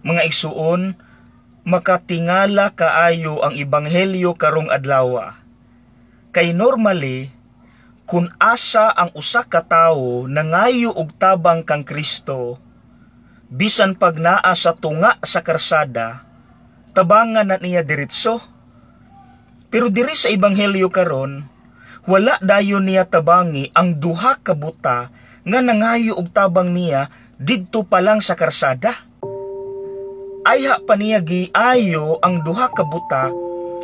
Mga igsuon, makatingala kaayo ang ebanghelyo karong adlawa. Kay normally, kung asa ang usa ka tawo nangayo og tabang kang Kristo, bisan pag naa sa tunga sa karsada, tabangan na niya diretso. Pero diri sa ebanghelyo karon, wala dayon niya tabangi ang duha ka buta nga nangayo og tabang niya didto pa lang sa karsada. Ayha pa niya giayo ang duha ka buta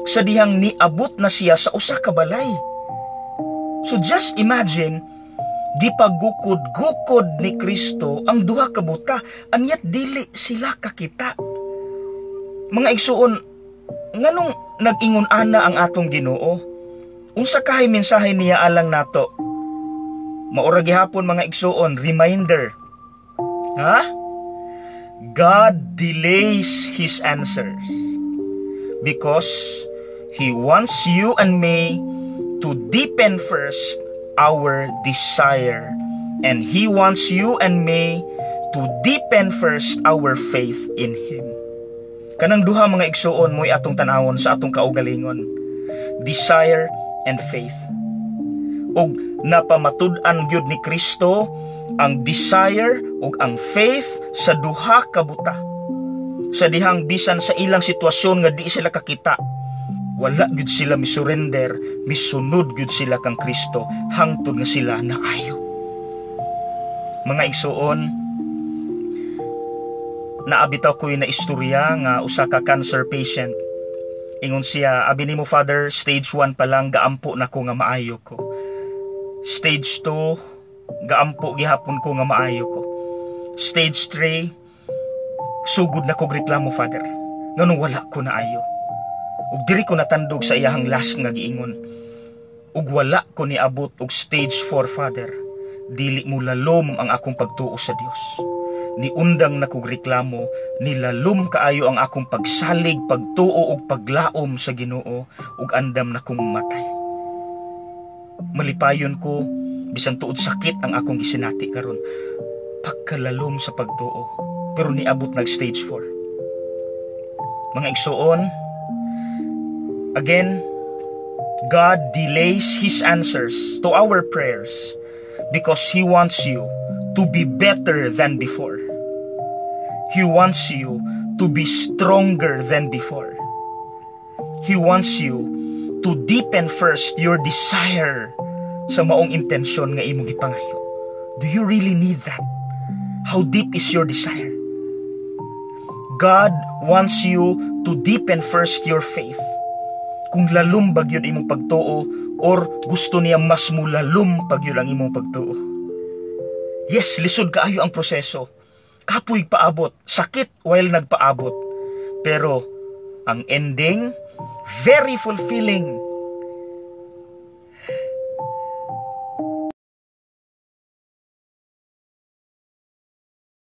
sa dihang niabot na siya sa usa ka balay. So just imagine, gipagukod-gukod ni Kristo ang duha ka buta, and yet dili sila kakita. Mga igsuon, nganong nag-ingon ana ang atong Ginoo? Unsa kahay mensahe niya alang nato? Maura gihapon, mga igsuon, reminder. Ha? God delays His answers because He wants you and me to deepen first our desire, and He wants you and me to deepen first our faith in Him. Kanang duha, mga igsuon, mo'y atong tanawon sa atong kaugalingon. Desire and faith. Ug napamatud-an gyud ni Kristo ang desire ug ang faith sa duha ka buta. Sa dihang bisan sa ilang sitwasyon nga di sila kakita, wala gyud sila misurrender, misunod gyud sila kang Kristo hangtod nga sila naayo. Mga igsuon, naabitaw ko'y na istorya nga usa ka cancer patient. Ingon siya, "Abi nimo, Father, stage 1 pa lang gaampo na ko nga maayo ko. Stage 2, gaampo gihapon ko nga maayo ko. Stage 3, sugod na kog reklamo, Father. Nganong wala ko naayo?" Ug diri ko natandog sa iyahang last nga giingon. "Ug wala ko niabot og stage 4, Father. Dili mo lalom ang akong pagtuo sa Dios. Niundang na kog reklamo, nilalom kaayo ang akong pagsalig, pagtuo ug paglaom sa Ginoo ug andam na kong matay. Malipayon ko bisan tuod sakit ang akong gisinati karon." Pagkalalom sa pagtuo, pero niabot nag stage 4. Mga igsuon, again, God delays His answers to our prayers because He wants you to be better than before. He wants you to be stronger than before. He wants you to deepen first your desire sa maong intensyon nga imong gipangayo. Do you really need that? How deep is your desire? God wants you to deepen first your faith. Kung lalom ba gyud imong pagtuo or gusto niya mas mulalom pa gyud ang imong pagtuo. Yes, lisod kaayo ang proseso. Kapoy paabot, sakit while nagpaabot. Pero ang ending, very fulfilling.